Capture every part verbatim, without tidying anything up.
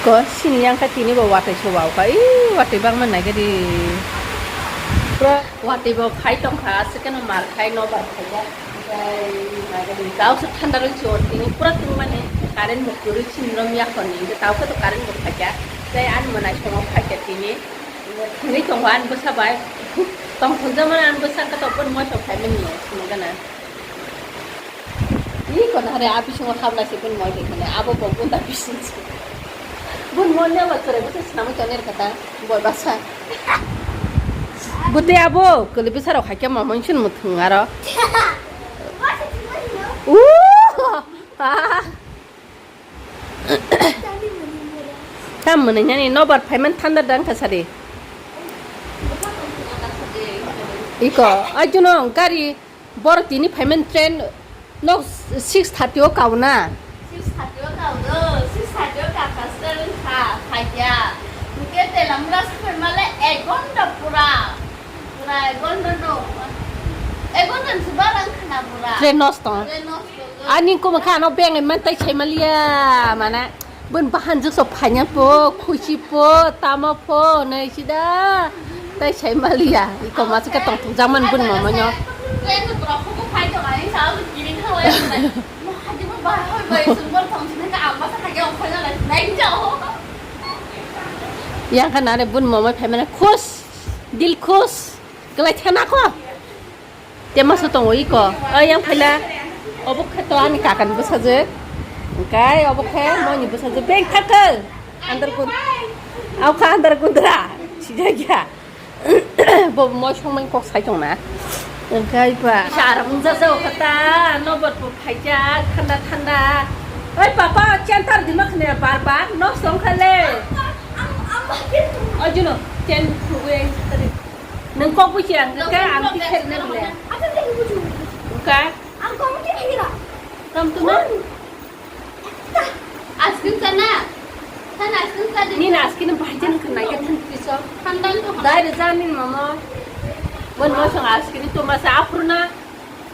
O, sini yang kha tini bo watwi se wao kha. Ih, watwi bangma nai khe di. Pura watwi bo khai tong kha, aswk kheno mar khai no bar khai ya. Okai, nai khe di. Tao se thanda rw se o tini pura tungmani current bo kwrwi sini rom ya kho ni. Tao khe to current bo khai kha. Tei ani mwnai songo khai kha tini. Thangwi tongo ani bwsa bai. Tong thongjak mani ani bwsa wngkha to boni moso phaimani no sini gana. Ih, kono hare a bisingo habla se boni moi khe khane abo bo bunda bising se. Boni moi ne ba chwrai bwsa sinamwi toni rwkha ta boi basa. Bwtwi abo kwlwi bwsa rok hai khe mamon sin muthung aro. Uuh! Ah! Tam mwnwi nani nobar phaiman thanda dang kha sari. Iko, ai juno gari bor tini phaiman train nok six thirty o kau na. Six thirty o kau do, six thirty o kau kha sel kha, phaiya. Hwnkhe telamra se phaimale ek ghonta pura. Pura ek ghonta no. Ek ghonta ni chuba rang khna pura. Train nosto. Train nosto. Ani kuma kha ano beng man tai sai maliya mana bun bahan jukso phanya po khusi po tama po nai sida tai sai maliya iko ma sika tong tong jaman bun mama nyo. Train no pura khuku phai tong ani sa kiring kha wai. Mo hadi mo ba hoi bai sun bor tong sun ka amma sa hage ong phai na lai nai jao. Yang kha nare bun mama phai mana khus dil khus kelai thana ko. Te masa tongo iko. O yang phaila. Obo khe to ani kakan bwsajwk. Hwnkhe obo khe moni bwsajwk beng thakhe. Andar kun. Au kha andar kundra. Sida gya. Bo moi songmani kok sai tongna. Hwnkhe pa. Sara mungsa sa kata. Nobot bo phaijak thanda thanda. Oi papa chentar dima khne bar bar. Nok song khale. Oi juno chen khugwe. Nung kok buchi ang khe ang ti kher ne bole. Ang kok buchi. Ang kok buchi khe ra. Tam tu na. Ice cream chana. Chana ice cream chana. Ni na ice cream bai chen khna ke than piso. Thandan to. Dai re jan ni mama. Bon mo sang ice cream to ma sa apru na.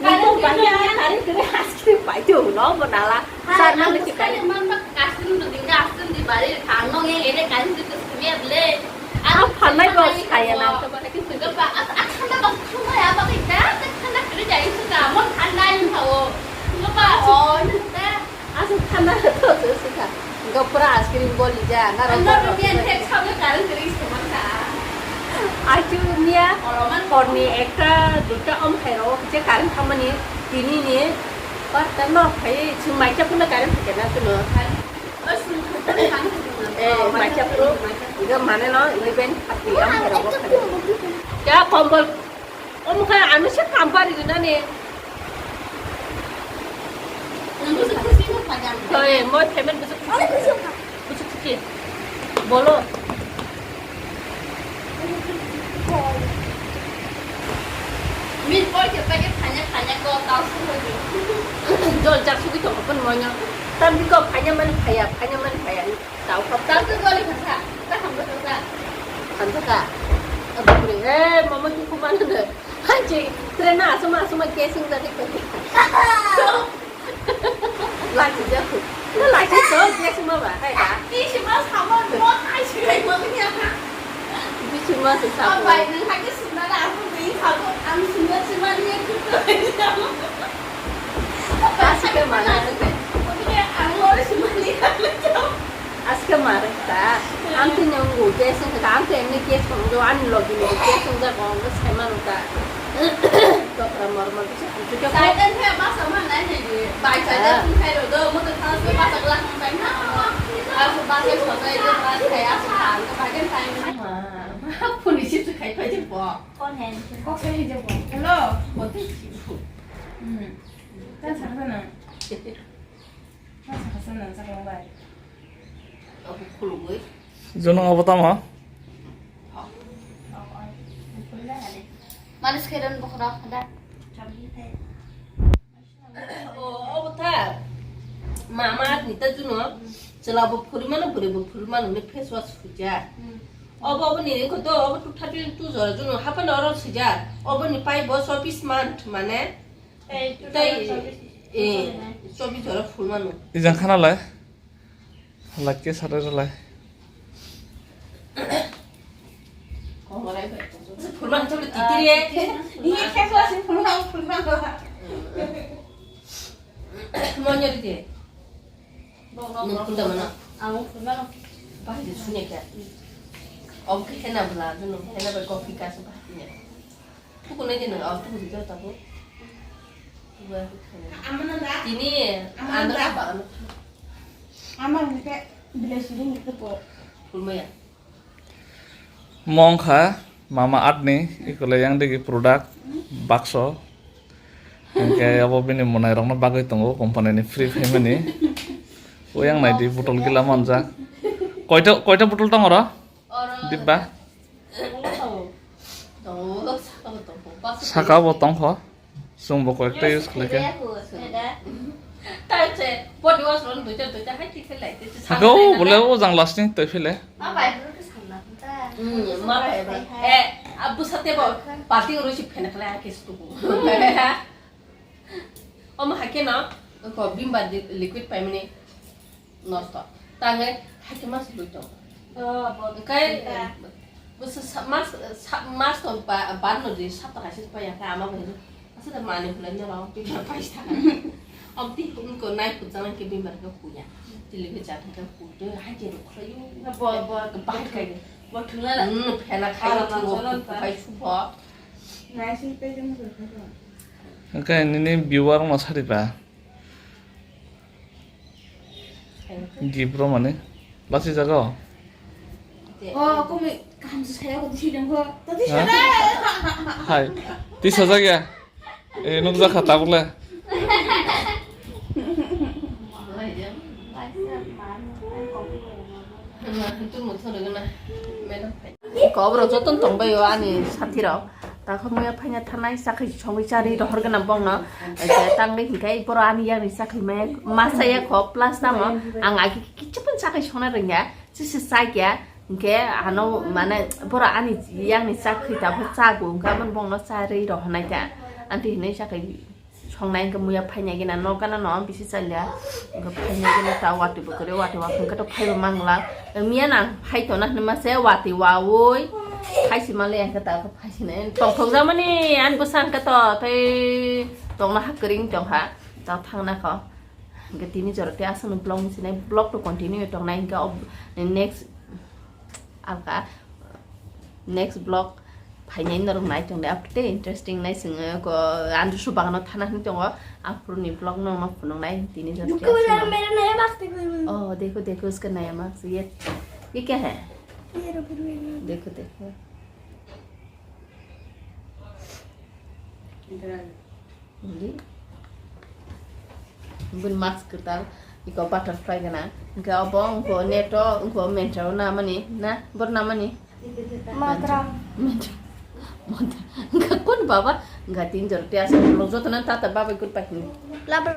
Nung kok bai ya kare kare ice cream bai to no bo nala. Sar na le kare. Man ba ice cream to dinga ice cream di bari khang no nge ere kan di to sumi able. Ang phanai bo saya na. Ba, ah, ah, thanda ba, thanda ya, ba, ba, ba, thanda kiri jai suka, mon thanda yung tao. Ba, oh, thanda. Asuk thanda to se suka. Gopra ice cream boli ja, na ro. Ando ro mian tek sabe karu kiri suman ka. Achu mia, oroman porni ekta, duta om hai ro, je karin thamani, tini ni, par tan no khai, chumai cha puna karin thake na tuno. Eh, macha pro. Iga mane no, iga ben pati am hero bo khani. Ya kombol. Om kha anu se kampari gina ne. Nang busu khusi mo pajan. Oi, mo payment busu khusi. Busu khusi. Bolo. Min poi ke pagi phanya phanya ko tau su ho. Jol jak sugi to kon monya. Tam bi ko phanya man phaya, phanya man phaya. Tau ko. Tau ko goli khasa. Ta ham ko khasa. Khasa ka. Abu re. Eh, mama ki kumana de. Hanji, train na asuma asuma casing jadi ko. Lachi jaku. Na lachi to, dia semua ba, hai ka? Di semua sama, semua hai sih, hai mau punya. Di semua susah. Apa ini lagi sebenarnya aku beli satu, am semua semua dia tuh. Asik ya mana? Aku dia angor semua dia. Aske mare ta, amte nyongo gas wngkha, amte emni gas wngkha, ani logi ni gas wngkha, wngkha sai mano ta. Tokra mor mor bisa kuchuk ya. Saitan khe basa ma nai nai di. Bai saitan sung khai ro do, mo to thang se basa gla khang pai na. Asu basa so sai de basa khai asu khan ko bai den khai. Ma, ma, phone receive khai pai je bo. Kon hai? Kok sai je bo. Hello. Bo te. Hmm. Kan sa sa na. Jono abo tamo? Malis kairon bokhorok da. O, obo tha. Mama ni ta juno. Chwla bo phuri mano, bwrwi bo phuri mano, ni face wash huja. Obo, obo ni ko to, obo two thirty two jora juno. Hapano oro sija. Obo ni pai bo chobbish month mane. Tei, eh, chobbish jora phul mano. Ijang khana lai. Light ke sare lai. Ye, ye, khe class ni phunukha, phunukha. Monyo di. Nung phunda mana? Ang phunda. Bahai di sunya kya? Om khe hena bla, dunu hena bai coffee ka su bahai ni. Tuku nai di nung, oh, tuku di kya tabu. Tini, amana andra da. Ba ano. Ama ni khe village ni khe po. Phulmaya. Mong kha mama art ni ikole yang digi product bakso. Hingke abo bini monai rokno bagwi tongo company ni free phaimani. Oyang nai di botol gila manjak. Koita, koita botol tongo ro? Dibba? Saka bo tongkho. Chwngbo koyekta use khlaikha. Hako bole o jang lasting twi phile. Omo hai khe no, ko bimba di-, liquid paimani nosto. Tangwi hai khe mas loi tongo. Kai, bwsa sa-, mas, sa-, mas tong ba, ban no di sapta kaisa paya kha ama bai. Asa da mani hulai no rong bimba paisa. Om ti hum ko nai ko jang ke bimba ko kuya. Tili ke jang ke ku de hai ke ro khoi. Bo, bo, bahai kai. Bo thungna la. Hmm, phena khai ala thungo, na jolan ta. Kai subo. Nai si pe jeng ko. Hingke nini viewer no sari ba. Gift rw mani lasi jaga o. O, kumi kaham se saya ko disi dong ko. Tadi sana. Hai. Tisa jaga. Eh, nuk jakha tabuk le. Madam. Kobro joton tongbaio ani sathi rok. Takho muya phaina thanai chakhwi songwi charwi rohor gana bongno. Tangwi hinkhe boro ani yakni chakhwi maya masa yakho plus tamo. Ang agi kichipun chakhwi songna rwngya. Chisi chakya. Hinkhe ano mane boro ani yakni chakhwi tabuk chago hinkhe amon bongno charwi rohornai ta. Anti hinwi chakhwi. Songnai hingke muya phainai gina nok gana no bisi chalia. Hingke phainai gina ta watwi bo kwrwi watwi wa hingke to phaibo mangla. Miya nang phai tona hinma se watwi wawi. Phaisi male hingke ta phaisinai tongthok jamani ani bwsa hingke to tei tongna ha kwrwng tongkha. Ta thangna kho. Hingke tini jora tei aswkno vlog ni sinai vlog to continue tongnai hingke next alka next vlog phainai norok nai tongdi, aphuru tei interesting nai chwngno ko androsu bagano thana hwnwi tongo, aphuruni vlog no no phunuknai tini jora. Nukhe tei wala aswkno. Mere naya mask te koi. Oh, dekho, dekho, uska naya mask ye. Ye kya hai? Ye rubber band. Dekho, dekho. Hindi. Bun mask kwtal, iko butterfly gana. Hingke obo wngkho Neto, wngkho Myntra o namani, na? Bor namani? Myntra. Myntra. Myntra. Hingke kun baba? Hingke tin jor tiya sa, lo joto na tata baba good bye. Lab